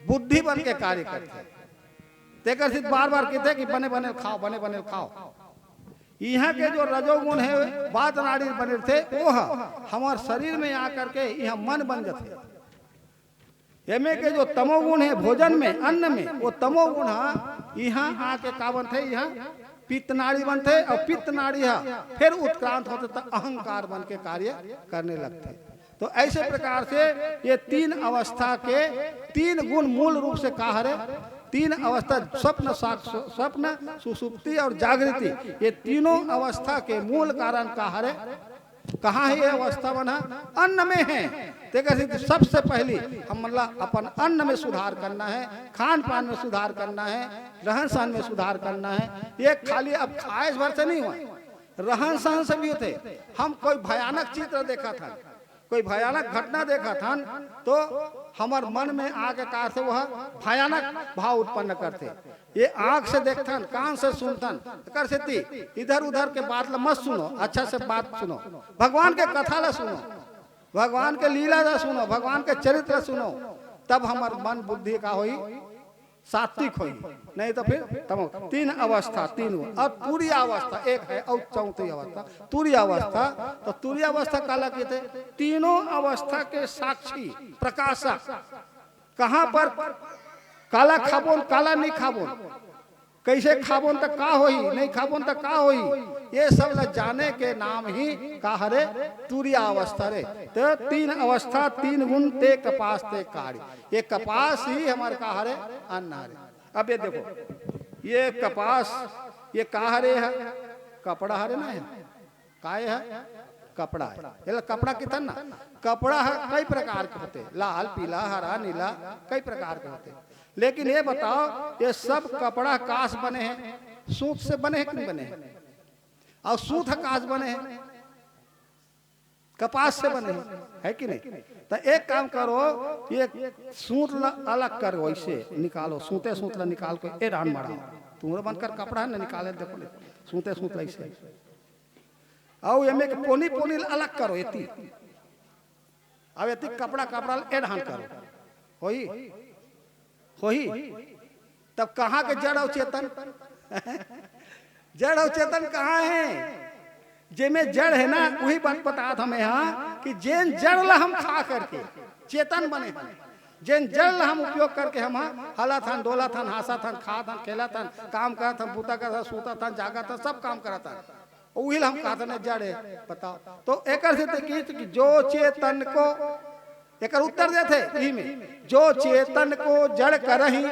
बुद्धि बन के कार्य करथे। तेकर से बार बार कहते कि बने बने खाओ, बने बने खाओ। यहाँ के जो रजोगुण है, बात नाड़ी बने थे, वो ह हमर शरीर में आकर के यहाँ मन बन जाते। एमे के जो तमोगुण है भोजन में, अन्न में, वो तमोगुण ह यहाँ आके का बनथे? यहाँ पित्त नाड़ी बनथे, और पित्त नाड़ी ह फिर उत्क्रांत होथे त अहंकार बन के कार्य करने लगथे। तो ऐसे प्रकार से ये तीन अवस्था के तीन गुण मूल रूप से का हरे? तीन अवस्था, स्वप्न, साक्ष, स्वप्न, सुसुप्ति और जागृति, ये तीनों अवस्था के मूल कारण का हरे? कहाँ है ये अवस्था बना? अन्न में है। तेकर से सबसे पहली हमन ला अपन अन्न में सुधार करना है, खान पान में सुधार करना है, रहन सहन में सुधार करना है। ये खाली अब खाए भर से नहीं हुआ, रहन सहन से भी होथे। हम कोई भयानक चित्र देखत हन, कोई भयानक घटना देखत हन, तो हमर मन में आके का से वह भयानक भाव उत्पन्न करथे। ये आँख से देखथन, कान से सुनथन, एकर सेती इधर उधर के बात ला मत सुनो, अच्छा से बात सुनो, भगवान के कथा ला सुनो, भगवान के लीला ला सुनो, भगवान के चरित्र ला सुनो, तब हमर मन बुद्धि का होई? सात्विक होई, नहीं तो फिर तमो। तीन अवस्था, तीन, और तुरीय अवस्था एक है, और चौथी अवस्था तुरीय अवस्था। तो तुरीय अवस्था काला कहते? तीनों अवस्था के साक्षी, प्रकाशक। कहाँ पर काला खाबोन, काला नहीं खाबोन, कैसे खाबोन त का होई, नहीं खाबोन त का होई, ये सब ला जाने के नाम ही का हरे? तुरीय अवस्था रे। तो तीन अवस्था, तीन गुण ते कपास ते काड़ी। ये कपास ही हमर का हरे? अन्न हरे। अब ये देखो, ये कपास, ये का हरे है? कपड़ा हरे ना है? काय हे? कपड़ा हे। एला कपड़ा किथन ना? कपड़ा ह कई प्रकार के होथे, लाल, पीला, हरा, नीला, कई प्रकार के होथे। लेकिन ये बताओ, ये सब कपड़ा कास बने हे? सूत से बने हे कि नहीं बने हे? अउ सूत ह कास बने हे? कपास से बने हे, है कि नहीं? त एक काम करो, ये सूत ला अलग करो, ऐसे निकालो, सूते सूत ला निकाल के ए डान मड़ाओ। तुमरो मन कर कपड़ा हे ना, निकाले देखो ले, सूते सूत ला ऐसे। अउ एमे के पोनी पोनी ला अलग करो, एती। अब एती कपड़ा, कपड़ा ला ए डान करो, होई? होई? तब कहाँ के जड़ अउ चेतन? जड़ अउ चेतन कहाँ हे? जेमे जड़ हे ना, वही बात बतात हमें हा कि जेन जड़ ला हम खा करके चेतन बने हन, जेन जड़ ला हम उपयोग करके हम हा हलत हन, डोलत हन, हाँसत हन, खात हन, खेलत हन, काम करत हन, बूता करत हन, सूतत हन, जागत हन, सब काम करत हन, उही ला हम कहत हन जड़ हे। बताओ, तो एकर से ते की कि जो चेतन को, एकर उत्तर देथे इही में, जो चेतन को जड़ करही,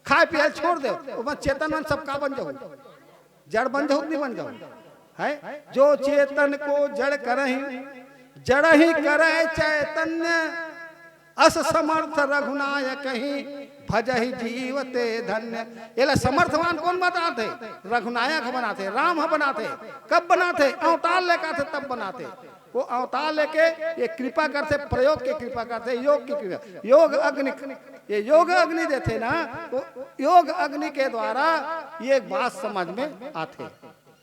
खाए पिए छोड़ दे, ओमा चेतन मन सब का बन जाहू? जड़ बन जाहू कि नहीं बन जाहू? है, जो चेतन को जड़ करही, जड़हि करहि चैतन्य, अस समर्थ रघुनायकहि, भजहि जीव ते धन्य। एला समर्थवान कोन बताथे? रघुनायक ह बनाथे, राम ह बनाथे। कब बनाथे? अवतार लेके आथे तब बनाथे। वो अवतार लेके ये कृपा करथे, प्रयोग के कृपा करथे, योग की कृपा, योग अग्नि, ये योग अग्नि देथे ना, वो योग अग्नि के द्वारा ये बात समझ में आथे,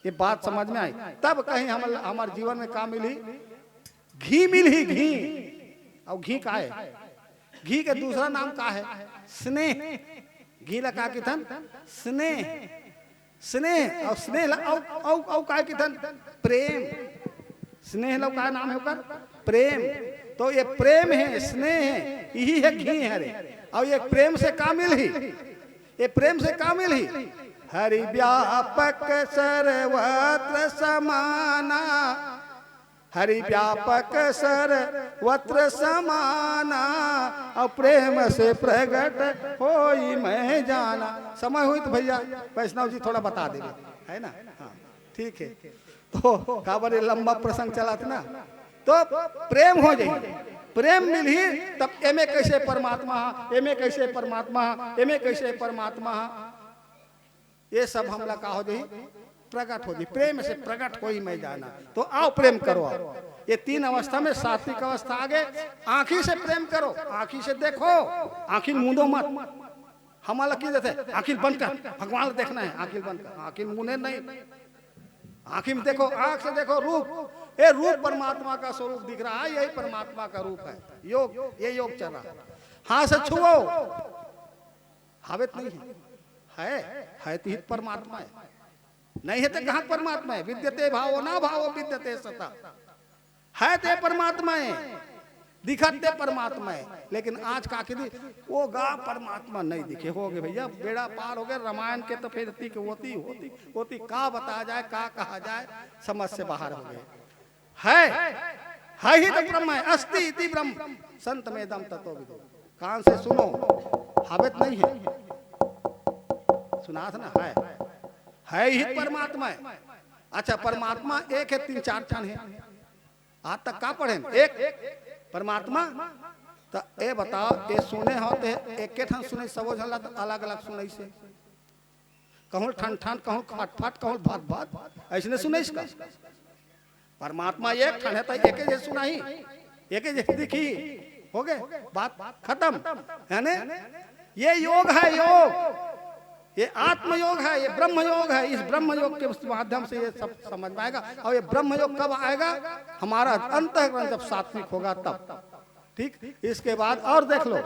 ये बात समझ में आई, तब कहीं हम, हमारे जीवन में का मिली? घी मिलही, घी। अउ घी का हे? घी के दूसरा नाम का हे? स्नेह। घी ला का किथन? स्नेह। स्नेह। अउ स्नेह ला अउ, अउ, अउ का किथन? प्रेम। स्नेह ला का नाम हे ओकर? प्रेम। तो ये प्रेम हे, स्नेह हे, इही हे घी हरे। अउ ये प्रेम से का मिलही? ये प्रेम से का मिलही? हरि व्यापक सर्वत्र समाना, हरि व्यापक सर्वत्र समाना, अउ प्रेम से प्रगट होई मैं जाना। समय होई त भैया वैष्णव जी थोड़ा बता देबे, है ना? हाँ, ठीक हे। तो काबर ये लंबा प्रसंग चलत ना, तो प्रेम हो जाही, प्रेम मिलही, तब एमे कैसे परमात्मा हा, एमे कैसे परमात्मा हा, एमे कैसे परमात्मा हा, ये सब हमला का हो जाही? प्रगट हो जाही। प्रेम से प्रगट होई मैं जाना। तो आओ प्रेम करो, आओ। ये तीन अवस्था में सात्विक अवस्था आगे, आँखी से प्रेम करो, आँखी से देखो, आँखी मूंदो मत। हमला की देथे, आँखी बंद कर, भगवान ला देखना हे, आँखी बंद कर, आँखी मूंदे नहीं। आँखी में देखो, आँख से देखो रूप, ये रूप परमात्मा का स्वरूप दिख रहा है, यही परमात्मा का रूप है। योग, ये योग चल रहा है। हाथ से छुओ, हावे त नहीं हे, है, है त ही परमात्मा हे, नहीं हे त कहाँ परमात्मा हे? विद्यते भावो न भावो विद्यते सतः, है ते परमात्मा हे, दिखत ते परमात्मा हे। लेकिन आज का किथे, वो गा परमात्मा नहीं दिखे, हो गे भैया, बेड़ा पार हो गे। रामायण के तो फिर एती के ओती, ओती, ओती का बताया जाए, का कहा जाए, समझ से बाहर हो गे। है, है ही तो ब्रह्म हे, अस्ति इति ब्रह्म, संतमेदं ततो विदुः। कान से सुनो, हावे त नहीं हे, सुनात ना हे, है ही परमात्मा हे। अच्छा, परमात्मा एक हे, तीन चार ठन हे? आज तक का पढ़े? एक परमात्मा। त ए बताओ, ए सुने हो ते एके ठन सुने, सबो झन ला त अलग-अलग सुनइसे। कहूँ ठन ठन, कहूँ फाट फाट, कहूँ भात भात, अइसने सुनइस का? परमात्मा एक ठन हे त एके जइसे सुनाही, एके जइसे दिखही, हो गे, बात खतम। याने ये योग हे, योग, ये आत्मयोग हे, ये ब्रह्म योग हे। इस ब्रह्म योग के माध्यम से ये सब समझ में आएगा। अउ ये ब्रह्म योग कब आएगा? हमारा अंतःकरण जब सात्विक होगा तब। ठीक, इसके बाद अउ देख लो,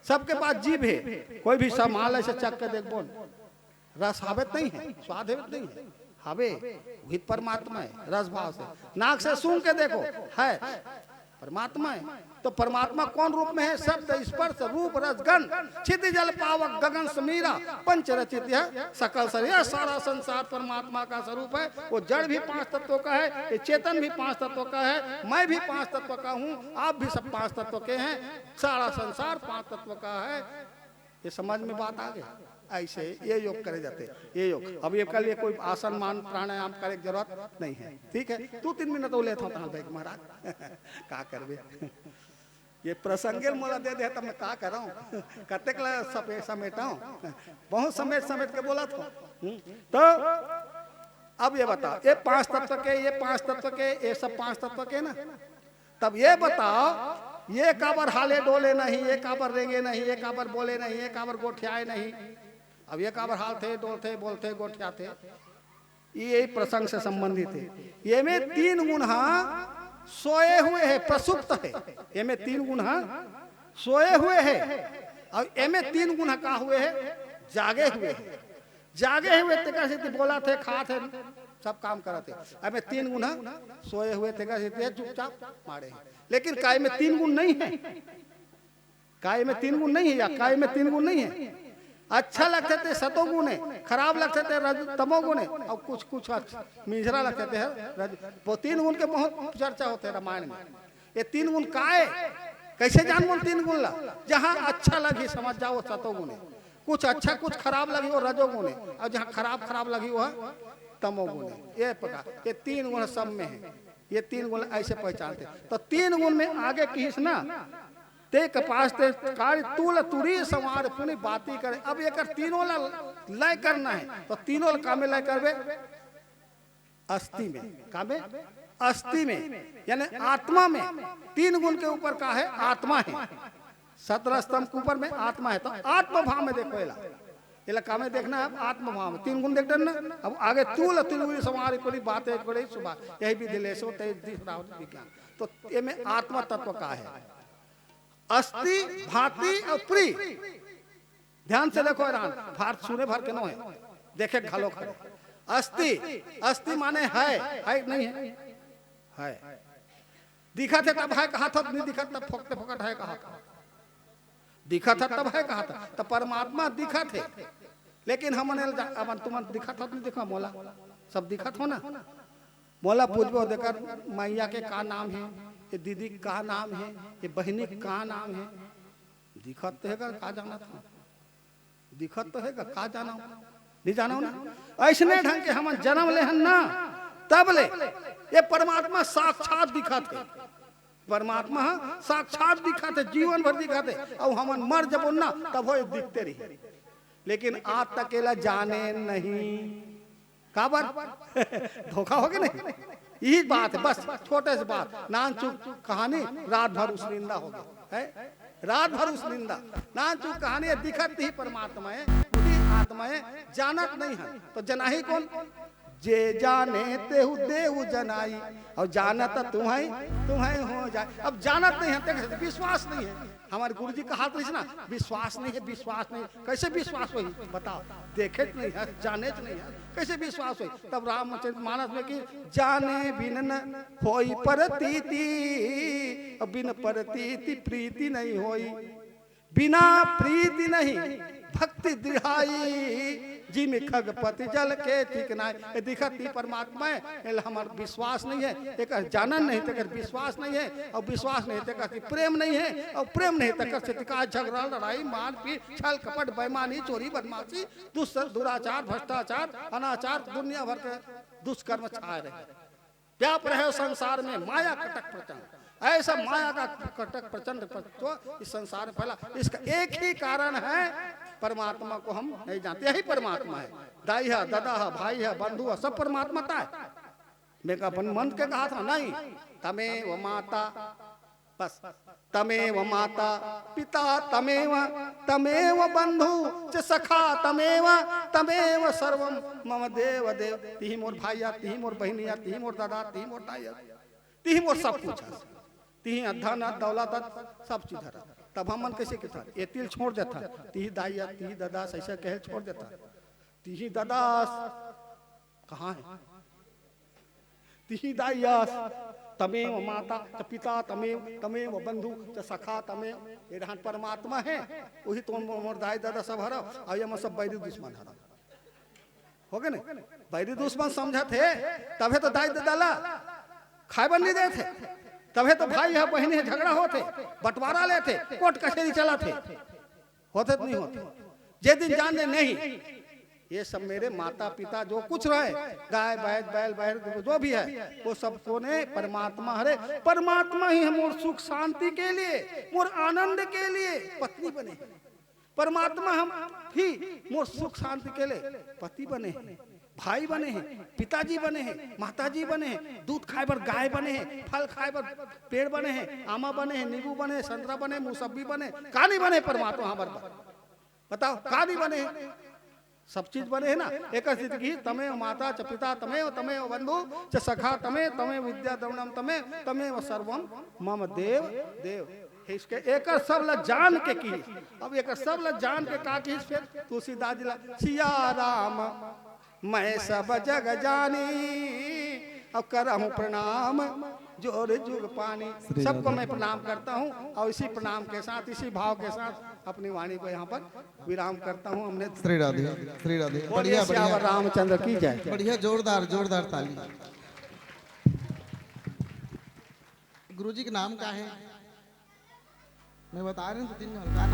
सबके पास जीभ हे, कोई भी सामान ऐसे चख के देखबो न, रस हावे त नहीं हे, स्वाद हे त नहीं हे, हावे, उही त परमात्मा हे, रस भाव से। नाक से सूंघ के देखो, हे, परमात्मा हे। तो परमात्मा कौन रूप में हे? शब्द, स्पर्श, रूप, रस, गंध, क्षिति, जल, पावक, गगन, समीरा, पंच रचित यह सकल सर-, यह सारा संसार परमात्मा का स्वरूप हे। वो जड़ भी पांच तत्वों का हे, ये चेतन भी पांच तत्वों का हे, मैं भी पांच तत्व का हूँ, आप भी सब पांच तत्व के हैं। सारा संसार पांच तत्व का हे। ये समझ में बात आ गई? ऐसे ये योग करे जाते, ये योग। अब ये कर लिए, कोई आसन मान प्राणायाम करे के जरूरत नहीं है, ठीक है। दू तीन मिनट वो लेत हूँ तहाँ बैठ महाराज। का करबे? ये प्रसंगे मोला दे दे, तब मैं का करूँ? कतेक ला सपे-, समेटाऊँ? बहुत समेट समेट के बोला था। हम्म, तो अब ये बताओ, ये पांच तत्व के, ये पांच तत्व के, ये सब पांच तत्व के ना। तब ये बताओ, ये काबर हाले डोले नहीं, ये काबर रेंगे नहीं, ये काबर बोले नहीं, ये काबर गोठियाए नहीं? अब ये काबर हालथे, डोलथे, बोलथे, गोठियाथे? ये यही प्रसंग से संबंधित है। ये में तीन गुण हा सोए हुए है, प्रसुप्त है। ये में तीन गुण हा सोए हुए है, और ये में तीन गुण हा का हुए है? जागे हुए है। जागे हुए तेकर सेती बोलत हे, खात हे, सब काम करत हे। एमे तीन गुण हे, सोए हुए तेकर सेती चुपचाप माड़े हे। लेकिन काय में तीन गुण नहीं है? काय में तीन गुण नहीं है या काय में तीन गुण नहीं है? अच्छा लगथे ते सतो गुण है, खराब लगथे ते रज-, तमो गुण है, और कुछ कुछ अच्छ-, मिजरा लगथे ते है रज-, वो तीन गुण के बहुत चर्चा होथे रामायण में। ये तीन गुण काय? कैसे जानबो तीन गुण ला? जहाँ अच्छा लगही समझ जाओ सतो गुण है, कुछ अच्छा कुछ खराब लगही वो रजो गुण है, और जहाँ खराब खराब लगही वो तमो गुण है। ये प्रकार ये तीन गुण सब में है। ये तीन गुण ऐसे पहचानथे। तो तीन गुण में आगे किहिस ना, ते कपास ते कार्य तूल तुरी संवार पुनि बाती करे। अब एकर तीनों ला लय करना है, तो तीनों ला का में लय करबे? अस्थि में। का में? अस्थि में, यानी आत्मा में। तीन गुण के ऊपर का है? आत्मा है। सत्रह स्तंभ के ऊपर में आत्मा है, तो आत्म भाव में देखो एला। एला का में देखना है? आत्म भाव में। तीन गुण देख डरना। अब आगे तूल तुरी संवार कोई बात है, कोई सुबह यही विधि लेसो ते दिस रावत विज्ञान। तो ये में आत्मा तत्व का है? अस्थि, भाति और प्री। ध्यान से देखो रान, भारत सुने भर के नो है, देखे घलो खड़े। अस्थि, अस्थि माने है, है कि नहीं है? है। दिखत हे तब है कहत हो, नहीं दिखत तब फोकटे फोकट है कहत हो। दिखत हे तब है कहत हो, तो परमात्मा दिखत हे। लेकिन हमन एला जा-, अब तुमन दिखत हो, नहीं दिखा मोला, सब दिखत हो ना। मोला पूछबो, देकर मैया के का नाम है, ये दीदी के का नाम है, ये बहिनी के का नाम है? दिखत तो हे, का जानत हो? दिखत तो हे, का जानव? नहीं जानव ना। ऐसने ढंग के हमन जन्म लेहन ना, तब ले ये परमात्मा साक्षात दिखत हे। परमात्मा ह साक्षात दिखत हे, जीवन भर दिखत हे, अउ हमन मर जबो ना, तब हो दिखते रही। लेकिन आज तक एला जाने नहीं। काबर? धोखा हो गे नहीं? यही बात है, बस छोटे से बात, नानचुक कहानी, रात भर उस निंदा हो गे, है? रात भर उस निंदा, नानचुक कहानी है, दिखत ही परमात्मा है, वही आत्मा है, जानत नहीं है, तो जनाही कौन? जे जाने तेहु देहु जनाई, और जानत तुम्हें, तुम्हें हो जाए। अब जानत नहीं है, तेरे विश्वास नहीं है, हमारे गुरुजी कहात रहिस ना, विश्वास नहीं है, विश्वास नहीं। कैसे विश्वास होही? बताओ, देखे तो नहीं है, जाने तो नहीं है, कैसे विश्वास होही? तब रामचरित मानस में कि जाने बिन न होई परतीति, और बिन परतीति प्रीति नहीं होई, बिना प्रीति नहीं भक्ति दृढ़ाई, जिम खगपति जल के चिकनाई। ये दिखत ही परमात्मा है, एला हमर विश्वास नहीं है, एकर जानन नहीं, तेकर विश्वास नहीं है, और विश्वास नहीं, तेकर प्रेम नहीं है, और प्रेम नहीं, तेकर से का झगड़ा, लड़ाई, मारपीट, छल, कपट, बेईमानी, चोरी, बदमाशी, दुष्ट, दुराचार, भ्रष्टाचार, अनाचार, दुनिया भर के दुष्कर्म छाए रहे। व्याप रहे संसार में माया कटक प्रचंड। ऐसा माया का कटक प्रचंड तत्व इस संसार में फैला। इसका एक ही कारण है, परमात्मा को हम नहीं जानते। यही परमात्मा है। दाई है, दादा है, भाई है, बंधु है, सब परमात्मा का है। मैं का अपन मन के कहा था, नहीं, तमेव माता, बस, तमेव माता पिता तमेव, तमेव बंधु च सखा तमेव, तमेव सर्वम मम देव देव। तिही मोर भाई या, तिही मोर बहिनी या, तिही मोर दादा, तिही मोर दाई या, तिही मोर सब कुछ है, तिही धन दौलत सब चीज है। तब हमन कैसे किथन? एती ल छोड़ देथन, तिही दाई या, तिही दादा, ऐसे कहे छोड़ देथन। तिही दादा कहाँ है? तिही दाई या, तमेव माता च पिता तमेव, तमेव बंधु च सखा तमेव। ये रहन परमात्मा है, वही तो मोर दाई दादा सब हरव, और ये मन सब बैरी दुश्मन हरव। हो गे नहीं? बैरी दुश्मन समझत हे, तभे तो दाई दादा ला खाए बर नहीं देत हे, तभे तो भाई है, बहिनी है, झगड़ा होत हे, बंटवारा लेत हे, कोर्ट कचहरी चलत हे, होत हे तो नहीं होत हे? जे दिन जान ले नहीं, ये सब मेरे माता पिता जो कुछ रहे, गाय बैल बैल बैल जो भी है, वो सब कोन हे? परमात्मा हरे। परमात्मा ही मोर सुख शांति के लिए, मोर आनंद के लिए पत्नी बने हे। परमात्मा हम ही मोर सुख शांति के लिए पति बने हे, भाई बने हे, पिताजी बने हे, माताजी बने हे, दूध खाए बर गाय बने हे, फल खाए बर पेड़ बने हे, आमा बने हे, नींबू बने हे, संतरा बने हे, मौसम्बी बने हे, का नहीं बने हे परमात्मा हमर बर? बताओ, का नहीं बने हे? सब चीज बने हे ना। एक स्थिति की, तमेव माता च पिता तमेव, तमेव बंधु च सखा तमेव, तमेव विद्या द्रविणम तमेव, तमेव सर्वम मम देव देव। इसके एक सब ला जान के की, अब एक सब ला जान के का की, फिर तुलसीदास जी ला, सिया राम मैं सब जग जानी, अब करहूँ प्रणाम जोर जुग पानी। सबको मैं प्रणाम करता हूँ और इसी प्रणाम के साथ, इसी भाव के साथ अपनी वाणी को यहाँ पर विराम करता हूँ। हमने श्री राधे, श्री राधे। बोलिए बढ़िया, सियावर बढ़िया। रामचंद्र की जय। बढ़िया, जोरदार, जोरदार ताली। गुरुजी के नाम का है? मैं बता रहे हूँ, दो तीन हल्का नाम।